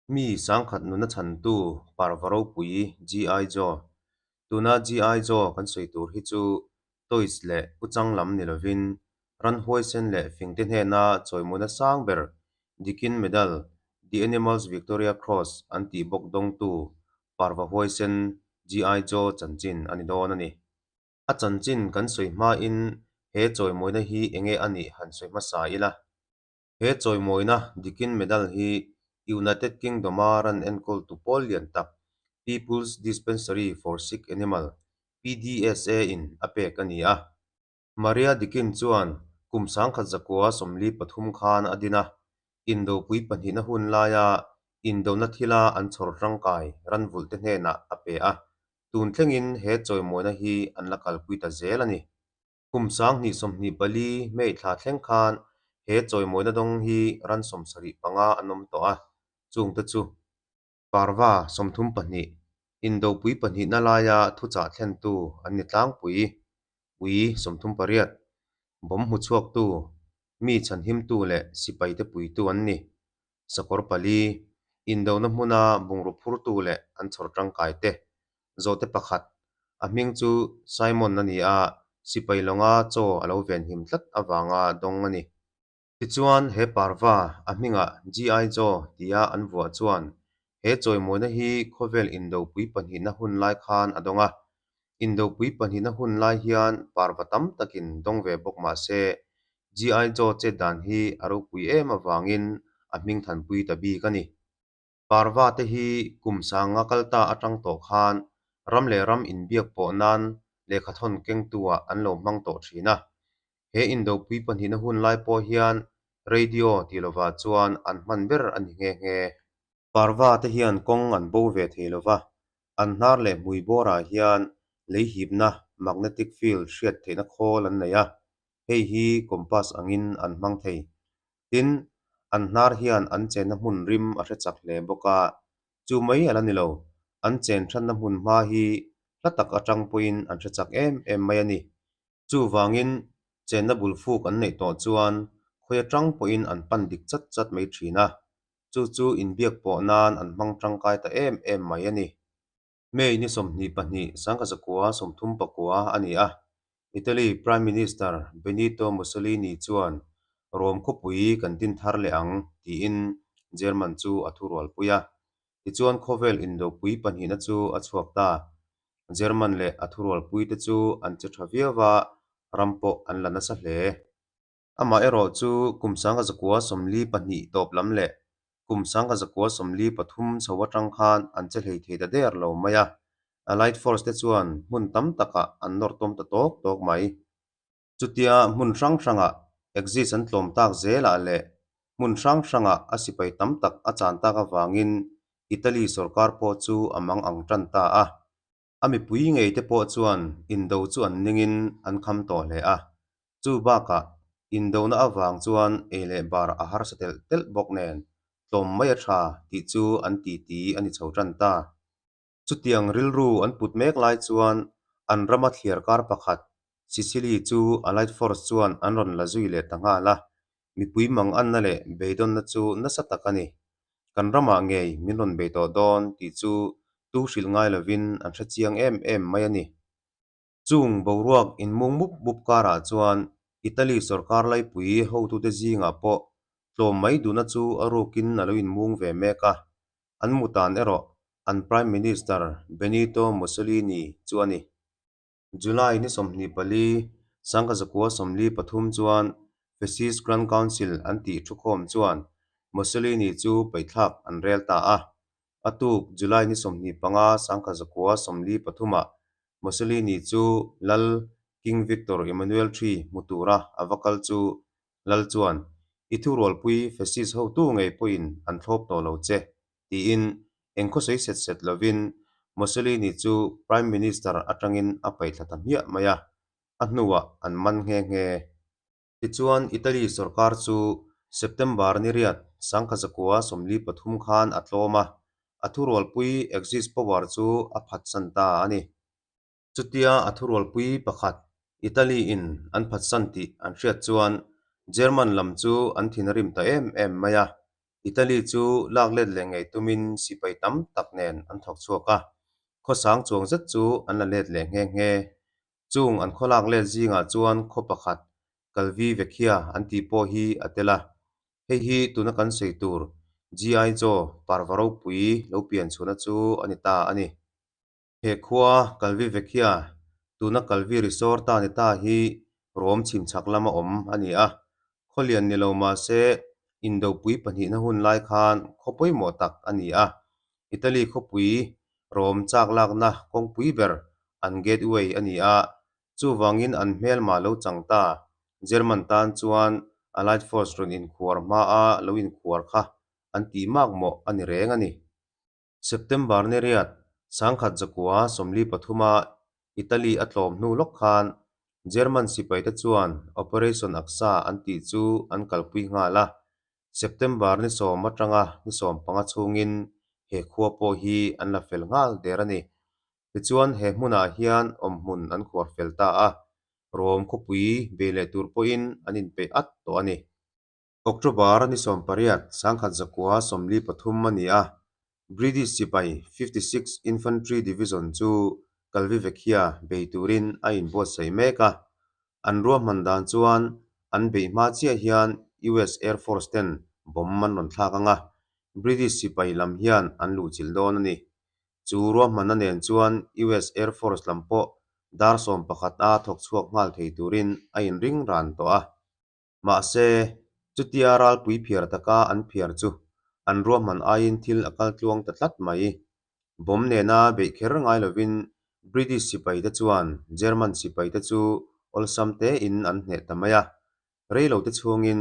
Mi sangkhat nuna chhantu parva ropui GI Joe. Tuna GI Joe kan sawi tur hi chu toys leh uchang lam ni lovin ran huaisen leh fingte hnena chawimawina sang ber Dickin Medal, The Animals Victoria Cross an tih bawk dawngtu parva huaisen GI Joe chanchin a ni dawn a ni. A chanchin kan sawi hmain he chawimawina hi enge a nih han sawi hmasa ila. He chawimawina Dickin Medal hi United Kingdom-a ran enkawltu pawl lian tak People's Dispensary for Sick Animal, PDSA, in a pek a ni a. Maria Dickin chuan kum 1943 khan a din a, indopui pahnihna hun laia indona thila an chhawr tangkai ranvulhte hnenah a pe a, tun thlengin he chawimawina hi an la kalpui ta zel a ni. Kum 2024 May thla thleng khan he chawimawina dawng hi ran 75 an awm tawh a, chungte chu Parva 32, indopui pahnihna laia thuchah thlentu an ni tlangpui, ui 38, bawm hmuchhuaktu, mi chhanhimtu leh sipaite puitu an ni. Sakawr pali, indona hmuna bungraw phurtu leh an chhawr tangkai te, zawhte pakhat, a hming chu Simon a ni a, sipai lawnga chaw a lo venhim tlat avanga dawng a ni. Tichuan, he parva, a hmingah GI Joe tia an vuah chuan he chawimawina hi khawvel indopui pahnihna hun lai khan a dawng a. Indopui pahnihna hun lai hian parva tam takin dawng ve bawk mah se, GI Joe chet dan hi a ropui em avangin a hming thanpui ta bik a ni. Parva te hi kum sanga kal ta atang tawh khan ram leh ram inbiak pawh nan lehkhathawn kengtu-ah an lo hmang tawh thin a. He indopui pahnihna hun lai pawh hian radio tih lovah chuan an hman ber a ni nghe nghe. Parva te hian kawng an bo ve thei lova, an hnar leh hmui bawrah hian lei hipna, magnetic field, hriat theihna khawl an nei a, hei hi compass angin an hmang thei. Tin, an hnar hian an chenna hmun rim a hre chak hle bawk a, chu mai a la ni lo, an chen thatna hmun hma hi hla tak atang pawhin an hre chak em em mai a ni. Chuvangin, chenna bul fuk an neih tawh chuan khawi atang pawhin an pan dik chat chat mai thin a, chu chu inbiak pawh nan an hmang tangkai ta em em mai a ni. May ni 22, 1939 a ni a, Italy Prime Minister Benito Mussolini chuan Rome khawpui kan din thar leh ang tiin German chu a thurualpui a. Tichuan khawvel indopui pahnihna chu a chhuak ta. German leh a thurualpuite chu an che tha viau va, ram pawh an la nasa hle. Amaherawh chu kum 1942 tawp lam leh kum 1943 chho atang khan an che hlei thei ta der lo mai a, Allied Force te chuan hmun tam takah an nawr tawm ta tawk tawk mai. Chutia hmun hrang hrangah Axis an tlawm tak zelah leh hmun hrang hrangah a sipai tam tak a chan tak avangin Italy sorkar pawh chu a mang ang tan ta a. A mipui ngei te pawh chuan indo chu an ningin an kham tawh hle a, chu bakah indona avang chuan ei leh bar a harsa telh telh bawk nen tlawm mai a tha tih chu an titi a ni chho tan ta. Chutiang rilru an put mek lai chuan an rama thliar kar pakhat Sicily chu Allied Force chuan an rawn la zui leh ta nghal a, mipui manganna leh beidawnna chu nasa tak a ni. Kan ramah ngei min rawn bei tawh dawn tih chu tu hrilh ngai lovin an hre chiang em em mai a ni. Chung boruak inmung mup mup karah chuan Italy sorkar laipui hotute zingah pawh tlawm mai duhna chu a rukin a lo inmung ve mek a, an mutan erawh an Prime Minister Benito Mussolini chu a ni. July ni 24, 1943 chuan Fascist Grand Council an tih thukhawm chuan Mussolini chu paihthlak an rel ta a. A tuk July ni 25, 1943 ah Mussolini chu Lal King Victor Emmanuel ii hmu tura a va kal chu Lal chuan, I thurualpui Fascist hotu ngei pawhin an thlawp tawh lo che, tiin eng khawsawi set set lovin Mussolini chu Prime Minister atangin a paihthla ta hmiah mai a, a hnuah an man nghe nghe. Tichuan Italy sorkar chu September ni riat 1943 khan a tlawm a, a thurualpui Axis power chu a phatsan ta a ni. Chutia a thurualpui pakhat Italy-in an phatsan tih an hriat chuan German lam chu an thin a rim ta em em mai a. Italy chu lak let leh ngei tumin sipai tam tak nen an thawk chhuak a, khawsang chuang zet chu an la let leh nghe nghe. Chung an khaw lak let zingah chuan khaw pakhat Calvi Vecchia an tih pawh hi a tel a. Hei hi tuna kan sawi tur GI Joe parva ropui lo pian chhuahna chu a ni ta a ni. He khua Calvi Vecchia, tuna Calvi Resort a ni ta hi Rome chhimchhak lama awm a ni a. Khaw lian ni lo mah se Indopui pahnihna hun lai khan khaw pawimawh tak a ni a. Italy khawpui Rome chak lakna kawngpui ber an gateway a ni a, chuvangin an hmelma lo chang ta. German tan chuan Allied Force rawn inkhuar hmaa lo inkhuar kha an tih mak mawh a ni reng a ni. September ni riat, sangkhat zakua 43 a Italy a tlawm hnu lawk khan German sipaite chuan Operation Aksa an tih chu an kalpui nghal a, September ni 10 atanga ni 15 chhungin he khua pawh hi an la fel nghal der a ni. Tichuan he hmunah hian awmhmun an khuar fel ta a, Rome khawpui bei leh tur pawhin an inpeih at tawh a ni. October ni 18, 1943 a ni a, British sipai 56 Infantry Division chu Calvi Vecchia bei turin a inbuatsaih mek a. An ruahman dan chuan an beih hma chiah hian US Air Force ten bomb an rawn thlak ang a, British sipai lam hian an luhchilh dawn a ni. Chu ruahmanna nen chuan US Air Force lam pawh dar 11 a thawk chhuak nghal thei turin a inring ran tawh a. Mahse, chutia ralpui phiar taka an phiar chu an ruahman aiin thil a kal tluang ta tlat mai. Bomb nena beih kher ngai lovin British sipaite chuan German sipaite chu awlsam tein an hneh ta mai a. Reilote chhungin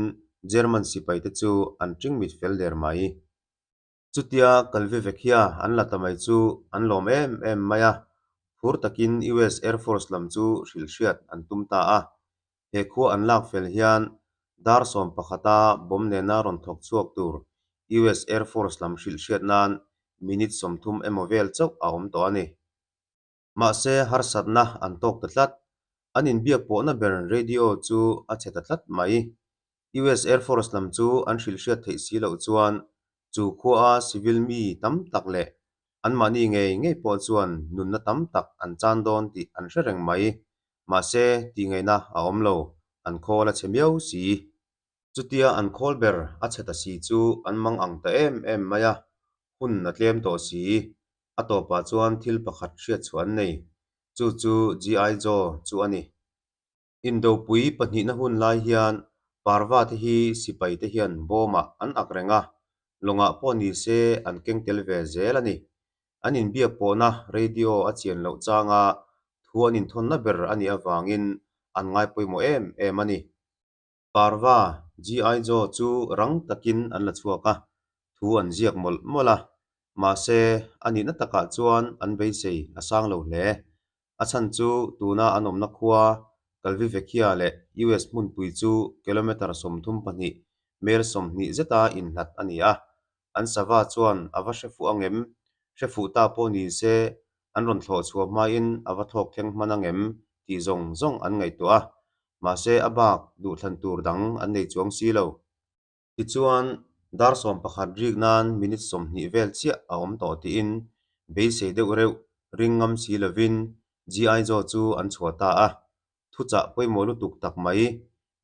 German sipaite chu an ṭingmit fel der mai. Chutia Calvi Vecchia an la ta mai chu an lawm em em mai a, phur takin US Air Force lam chu hrilhhriat an tum ta a. He khua an lak fel hian dar 11 a bomb nena rawn thawk chhuak tur US Air Force lam hrilhhriat nan minute 30 emaw vel chauh a awm tawh a ni. Mahse harsatna an tawk ta tlat. An inbiak pawhna ber radio chu a chhe ta tlat mai. US Air Force lam chu an hrilhhriat theih si loh chuan chu khuaa civil mi tam tak leh anmahni ngei ngei pawh chuan nunna tam tak an chan dawn tih an hre reng mai. Mahse tihngaihna a awm lo, an khawl a chhe miau si. Chutia an khawl ber a chhe ta si chu an mang ang ta em em mai a, hun a tlem tawh si. A tawpah chuan thil pakhat hriatchhuah an nei, chu chu GI Joe chu a ni. Indopui pahnihna hun lai hian parva te hi sipai te hian bawmah an ak reng a, lawngah pawh ni se an keng tel ve zel a ni. An inbiak pawhna radio a chian loh changa thu an inthawnna ber a nih avangin an ngai pawimawh em em a ni. Parva GI Joe chu rang takin an la chhuak a, thu an ziak mawlh mawlh a. Mahse, a nihna takah chuan an beisei a sang lo hle. A chhan chu tuna an awmna khua Calvi Vecchia leh US hmunpui chu kilometre 32, mel 20 zeta inhlat a ni a. An sava chuan a va hre fuh ang em? Hre fuh ta pawh ni se, an rawn thlawh chhuah hmain a va thlawk thleng hman ang em? tih zawng zawng an ngaihtuah a. Mahse, a bak duhthlan tur dang an nei chuang si lo. Tichuan, dar 11 rik nan minute 20 vel chiah a awm tawh tiin beisei deuh reuh ring ngam si lovin GI Joe chu an chhuah ta a. Thuchah pawimawh lutuk tak mai,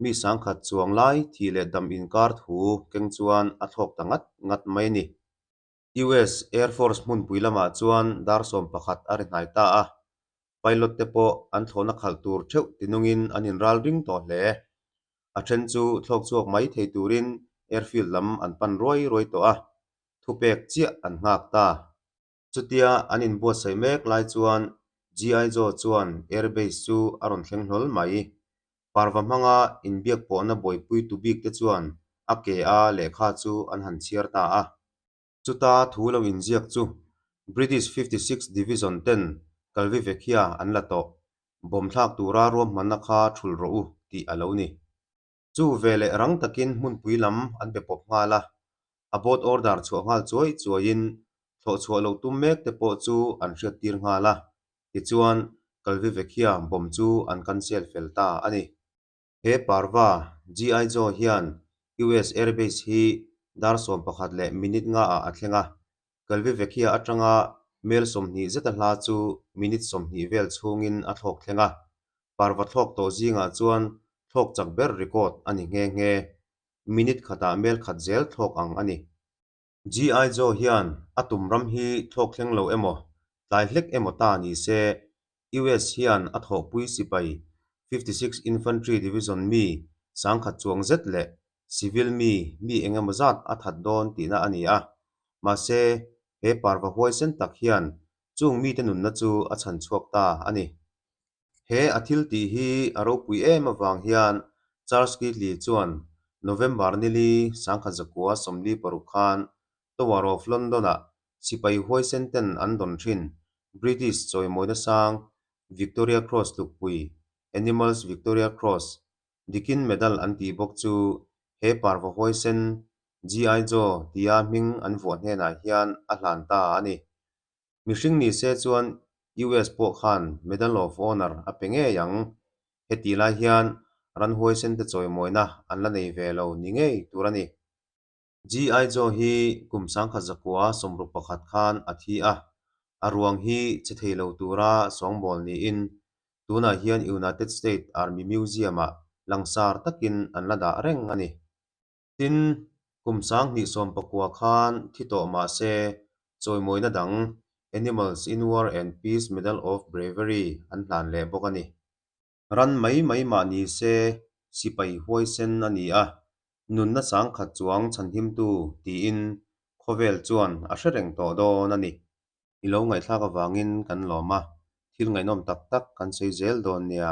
mi sangkhat chuang lai thih leh dam inkar thu keng chuan a thlawk ta ngat ngat mai a ni. US Air Force hmunpui lamah chuan dar 11 a ri hnai ta a, pilot te pawh an thlawhna khalh tur theuh tinungin an inral ring tawh hle. A then chu thlawk chhuak mai thei turin airfield lam an pan ruai ruai tawh a, thupek chiah an nghak ta. Chutia an inbuatsaih mek lai chuan GI Joe chuan airbase chu a rawn thleng hlawl mai. Parva hmanga inbiak pawhna buaipui tu bik te chuan a ke a lehkha chu an han chhiar ta a. Chuta thu lo inziak chu British 56 Division ten Calvi Vecchia an la tawh, bomb thlak tura ruahmanna kha thulh rawh u tih a lo ni. Chu veleh rang takin hmunpui lam an pe pawp nghal a, a board order chhuah nghal chuai chuaiin thlawh chhuah lo tum mek te pawh chu an hriattir nghal a, tichuan Calvi Vecchia bomb chu an cancel fel ta a ni. He parva GI Joe hian US Airbase hi Dar 11 leh minute nga ah a thleng a, Kalvivekhiya atanga mel 20 zeta hla chu minute 20 vel chhungin a thlawk thleng a, parva thlawk tawh zingah chuan thlawk chak ber record a ni nghe nghe. Minute khatah mel khat zel thlawk ang a ni. GI Joe hian a tum ram hi thlawk thleng lo emaw, tlai hlek emaw ta ni se, US hian a thawhpui sipai 56 Infantry Division mi sangkhat chuang zet leh civil mi mi eng emaw zat a that dawn tihna a ni a. Mahse, he parva huaisen tak hian chung mite nunna chu a chhan chhuak ta a ni. He a thil tih hi a ropui em avang hian Charles Keighley chuan November nili 1946 khan Tower of London-ah sipai huaisen ten an dawn thin British chawimawina sang Victoria Cross tlukpui, Animals Victoria Cross, Dickin Medal an tih bawk chu he parva huaisen GI Joe tia hming an vuah hnenah hian a hlan ta a ni. Mihring ni se chuan US pawh khan Medal of Honor a pe ngei ang. Hetih lai hian ran huaisente chawimawina an la nei ve lo ni ngei tur a ni. GI Joe hi kum 1961 khan a thi a, a ruang hi che thei lo tura sawngbawl niin tunah hian United States Army Museum-ah langsar takin an la dah reng a ni. Tin, kum 2019 khan thi tawh mah se, chawimawina dang Animals in War and Peace Medal of Bravery an hlan leh bawk a ni. Ran mai mai mah ni se, sipai huaisen a ni a, nunna sangkhat chuang chhanhimtu tiin khawvel chuan a hre reng tawh dawn a ni. I lo ngaihthlak avangin kan lawm a, thil ngaihnawm tak tak kan sawi zel dawn nia.